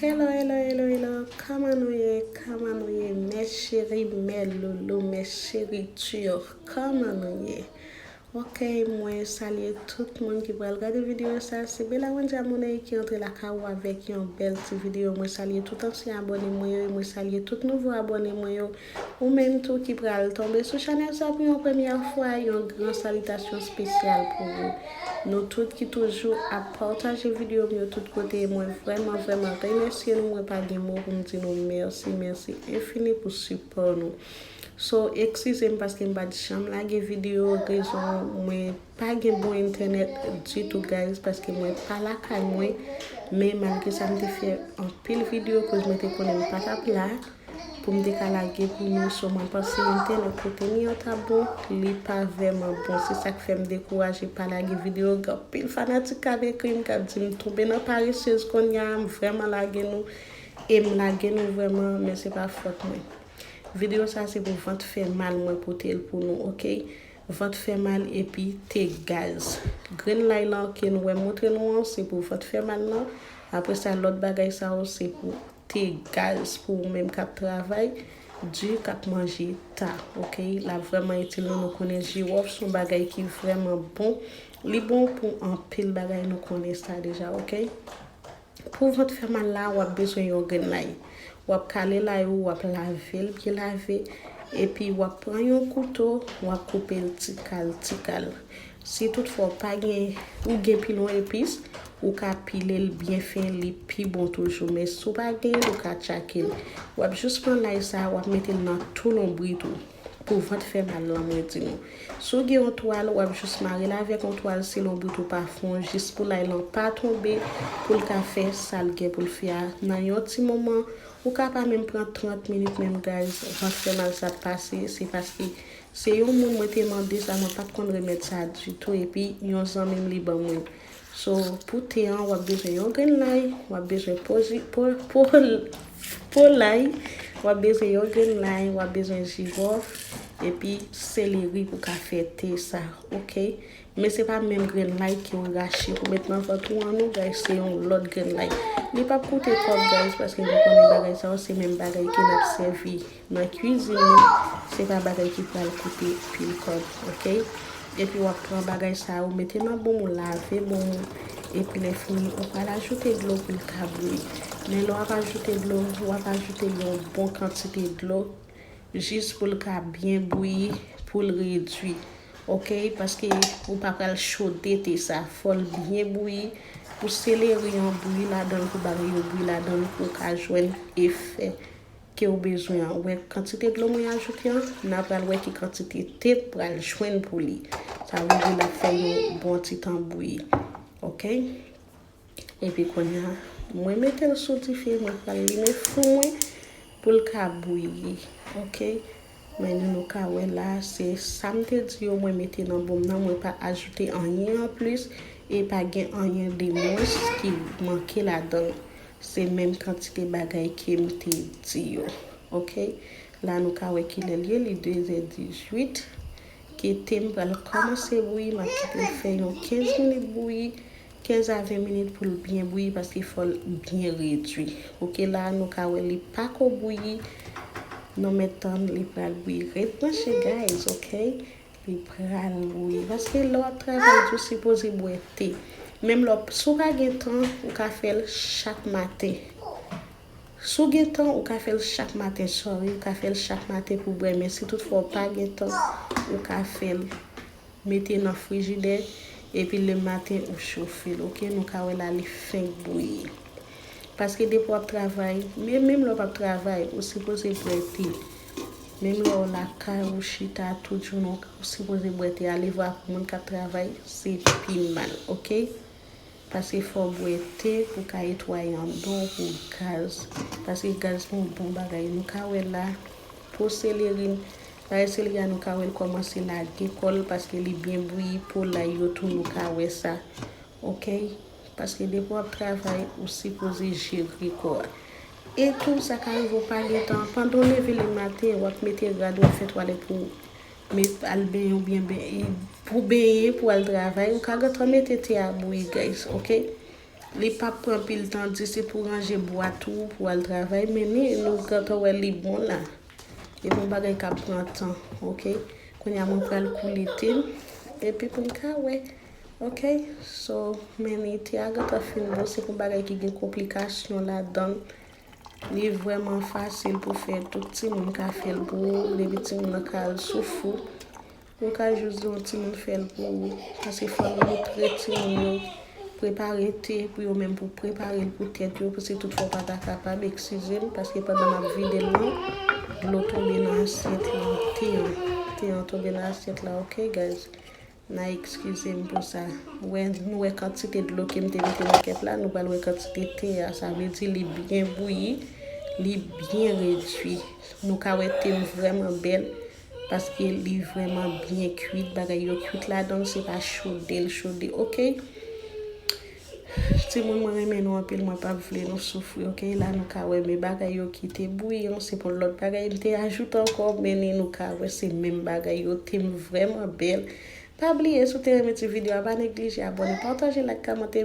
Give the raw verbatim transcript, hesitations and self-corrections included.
Hello, hello, hello, hello. Kòman nou ye? Kòman nou ye? Mes chéris, mes loulous, mes chéris turcs. Kòman nou ye? Ok, mwen salye tout moun ki pral gade videyo sa. Se Bella Wendy Amoney ki antre lakay ou avèk yon bèl ti videyo. Mwen salye tout ansyen abòne mwen yo e mwen salye tout nouvo abòne mwen yo. Ou menm tou ki pral tonbe sou chanèl sa pou yon premyè fwa, yon gran salitasyon espesyal pou ou. Nou tout ki toujou ap pataje videyo m yo tout kote, mwen vrèman, vrèman remèsye nou, mwen pa gen mo pou m di nou mèsi, mèsi enfini pou sipò nou. So, eskize m paske m pa t janm lage videyo, rezon mwen pa gen bon entènèt ditou, guys, paske mwen pa lakay mwen, men malgre sa, m te fè anpil videyo, koz mwen te konnen m pa t ap la pou m te ka lage pou nou. So, mwen panse entènèt kote m ye an t ap bon, li pa vrèman bon. Se sa k fè m dekouraje pa lage videyo. Gen anpil fanatik k ap ekri m, k ap di m tonbe nan paresez kounye a, m vrèman lage nou, e m lage nou vrèman, men se pa fòt mwen. Videyo sa se pou vant fè mal mwen pote l pou nou, ok? Vant fè mal epi te gaz. Grenn lay lan ke nou wè m montre nou an, se pou vant fè mal lan. Apre sa, lòt bagay sa yo, se pou te gaz pou ou menm k ap travay di, k ap manje ta, ok? L ap vrèman itil nou. Nou konnen jiwòf se yon bagay ki vrèman bon. Li bon pou anpil bagay, nou konnen sa deja, ok? Pou vant fè mal la, w ap bezwen yon grenn lay. W ap kale lay ou, w ap lave l byen lave, epi w ap pran yon kouto, w ap koupe l ti kal, ti kal. Si toutfwa w pa gen, ou gen pilon epis, ou ka pile l byen fen, li pi bon toujou. Men si w pa gen, ou ka tchake l. W ap jis pran lay sa, w ap mete l nan tou lonbrit ou. Pou vant fè mal lan, mwen di nou. Si w gen yon twal, w ap jis mare l avèk yon twal si lonbrit ou pa fon, jis pou lay lan pa tonbe, pou l ka fè sa l gen pou l fè a nan yon ti moman. Ou ka pa menm pran trant minit menm, guys, vant fè mal sa ap pase. Se paske se yon moun mwen te mande sa, mwen pa t konn remèd sa ditou, epi yon zanmi m li ban mwen. So, pou te an, w ap bezwen yon grenn lay, w ap bezwen pozi, po, po, po lay, w ap bezwen yon grenn lay, w ap bezwen jiwòf, epi seleri pou ka fè te sa, ok? Men se pa menm grenn lay ke w rache pou met nan vant ou an non, guys, se yon lòt grenn lay. Li p ap koute kòb, guys, paske nou konnen bagay sa yo se menm bagay ke n ap sèvi nan kwizin nou, se pa bagay ki pral koute pil kòb, ok? Epi w ap pran bagay sa yo, mete nan bonm ou, lave bonm ou, epi lè fini, ou pral ajoute dlo pou l ka bouyi. Men lè w ap ajoute dlo, w ap ajoute yon bon kantite dlo, jis pou l ka byen bouyi, pou l redwi, ok? Paske ou pa pral chode te sa, fò l byen bouyi, pou seleri an bouyi ladan l, pou bagay yo bouyi ladan l, pou w ka jwenn efè ke w bezwen an. Ou wè kantite dlo mwen ajoute an, n a pral wè ki kantite te pral jwenn pou li. Sa vle di l ap fè yon bon ti tan bouyi. Ok? Epi kounye a, mwen mete l sou dife, mwen pral limen fou mwen pou l ka bouyi. Ok? Men nou, nou ka wè la, se sa m te di yo, mwen mete nan bonm nan, mwen pa ajoute anyen anplis, e pa gen anyen de mwens ki manke ladan l. Se menm kantite bagay ke m te di yo. Ok? La nou ka wè kilè l ye, li de zè dizuit. Ke te m pral kòmanse bouyi, m ap kite l fè yon kenz minit bouyi, kenz a ven minit pou l byen bouyi, paske fò l byen redwi. Ok, la nou ka wè li pako bouyi. Nou mèt tann li pral bouyi. Ret branche, guys, ok? Li pral bouyi. Paske lè w ap travay di, ou sipoze bwè te. Menm lè w, si w pa gen tan, ou ka fè l chak maten. Si w gen tan, ou ka fè l chak maten, sorry, ou ka fè l chak maten pou bwè, men si toutfwa w pa gen tan, ou ka fè l mete nan frijidè, epi lematen ou chofe l, ok? Nou ka wè la, li fenk bouyi. Paske depi w ap travay, men menm lè w p ap travay, ou sipoze bwè te. Menm lè w lakay ou chita tout jounen, ou sipoze bwè te. Alevwa pou moun k ap travay, se pi mal, ok? Paske fò w bwè te pou ka netwaye anndan w pou gaz. Paske gaz pa yon bon bagay. Nou ka wè la, po seleri, bagay seleri a nou ka wè l kòmanse lage kò l paske li byen bouyi, po lay yo tou nou ka wè sa. Ok? Paske depi w ap travay, ou sipoze jere kò a. E tou, sa ka rive w pa gen tan. Pandan w leve lematen, w ap mete rad, w ap fè twalèt pou w, met al benyen oubyen ben-, pou benyen, pou al travay, ou ka gentan mete te a bouyi, guys, ok? Li p ap pran pil tan, di se pou ranje bwat ou pou al travay, men ni nou gentan wè li bon la. E bon bagay k ap pran tan, ok? Kounye a mwen pral koule te m, epi pou n ka wè, ok? So, men ni te a gentan fin bon, se pou bagay ki gen konplikasyon ladan l. Li vrèman fasil pou fè, tout timoun ka fè l pou ou, depi timoun nan ka al souf ou. Ou ka jis di yon timoun fè l pou ou. Paske fò nou montre timoun yo prepare te pou yo menm, pou prepare l pou tèt yo, pou si toutfwa w pa ta kapab, eskize m, paske pandan m ap vide l lan, dlo tonbe nan asyèt lan, te an, te an tonbe nan asyèt la, ok, guys? N a eskize m pou sa. Ou wè, nou wè kantite dlo ke m te mete nan kèp la, nou pral wè kantite te a, sa vle di li byen bouyi, li byen redui. Nou ka wè te m vrèman bèl, paske li vrèman byen kwit, bagay yo kwit ladan l, se pa chode l chode, ok? Timoun, mwen renmen nou anpil, mwen p ap vle nou soufri, ok? La nou ka wè, men bagay yo ki te bouyi an, se pou lòt bagay m te ajoute ankò, men ni nou ka wè, se menm bagay yo, te m vrèman bèl. Pa bliye, si w te renmen ti videyo a, pa neglije abòne, pataje, like, kòmante.